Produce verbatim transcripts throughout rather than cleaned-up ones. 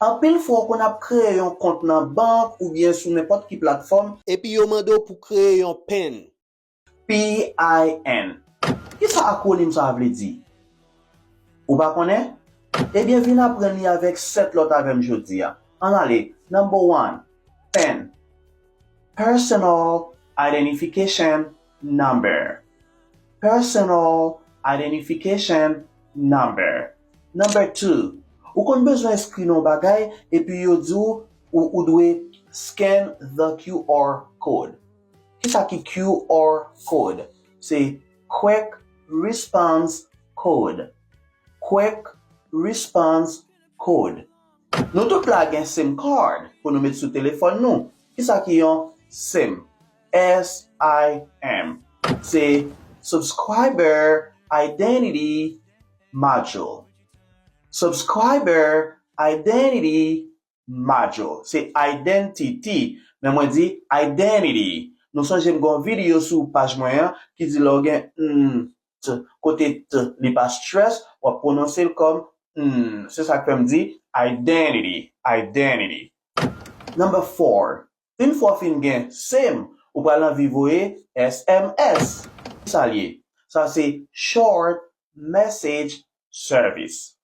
Anpil fwa w konn ap kreye yon kont nan bank oubyen sou nenpòt ki platfòm, epi yo mande w pou kreye yon pin. P I N. Kisa akwonim sa a vle di? Ou pa konnen? Ebyen, vin aprann li avèk sèt lòt avè m jodi a. Ann ale. Number one, pin. Personal Identification Number. Personal Identification Number. Number two, ou konn bezwen eskri nan yon bagay epi yo di w ou, ou dwe scan the Q R code. Kisa ki Q R code? Se Quick Response Code. Quick Response Code. Nou tout la gen sim card pou nou met sou telefòn nou. Kisa ki yon sim? S I M. Se Subscriber Identity Module. Subscriber Identity Module. Se identity, men mwen di identity. Nou sonje m gen yon videyo sou paj mwen an ki di lè w gen n, t, kote t, li pa stress, w ap pwononse l kòm n. Se sa k fè m di identity, identity. Number four. Yon fwa w fin gen sim, ou pral anvi voye S M S. Sa l ye? Sa se Short Message Service.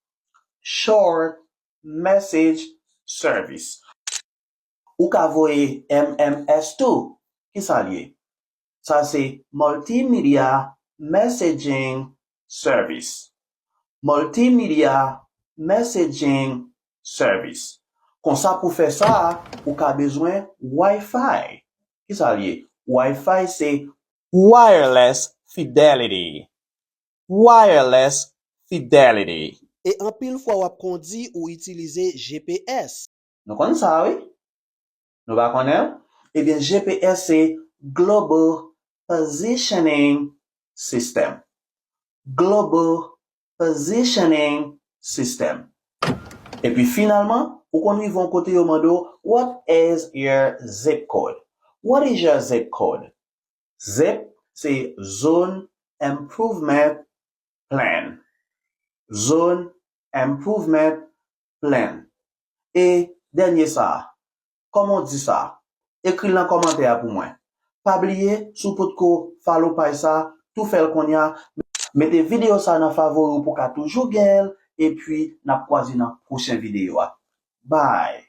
Short Message Service. Ou ka voye M M S tou. Kisa l ye? Sa se Multimedia Messaging Service. Multimedia Messaging Service. Konsa, pou fè sa, ou ka bezwen Wi-Fi. Kisa l ye? Wi-Fi se Wireless Fidelity. Wireless Fidelity. E anpil fwa w ap kondi ou itilize G P S. Nou konn sa, wi. Nou pa konnen? Ebyen, G P S se Global Positioning System. Global Positioning System. Epi finalman, ou konn rive yon kote yo mande w, "What is your zip code?" What is your zip code? Zip se Zone Improvement Plan. Zone Improvement Plan. E dènye sa, kòman w di sa? Ekri l nan kòmantè a pou mwen. Pa bliye, si w potko follow paj sa, tou fè l kounye a. Mete videyo sa nan favori w pou w ka toujou gen l, epi n ap kwaze nan pwochen videyo a. Bye!